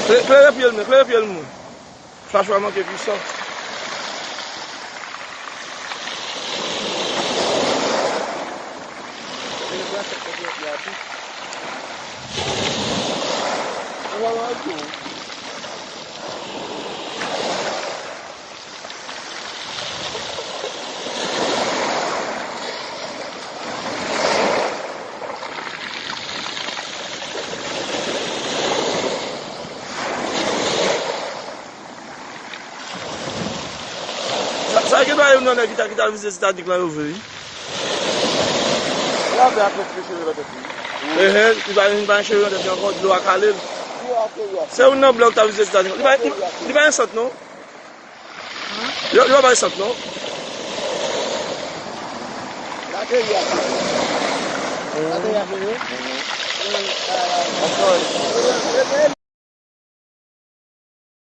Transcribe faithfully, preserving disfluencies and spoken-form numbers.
Klere pye l, men, klere pye l, moun. Flash pa manke pwisan. Sa, sa gen dwa youn nan nèg ki ta, ki ta vizite Titanik lan yo vre, wi. Ehe, li pa, li pa gen cheve nan tèt li ankò, dlo a kale l. Se youn nan blan ki ta vizite Titanik lan. Li pa, li, li pa gen sant, non. Li, li pa bay sant, non.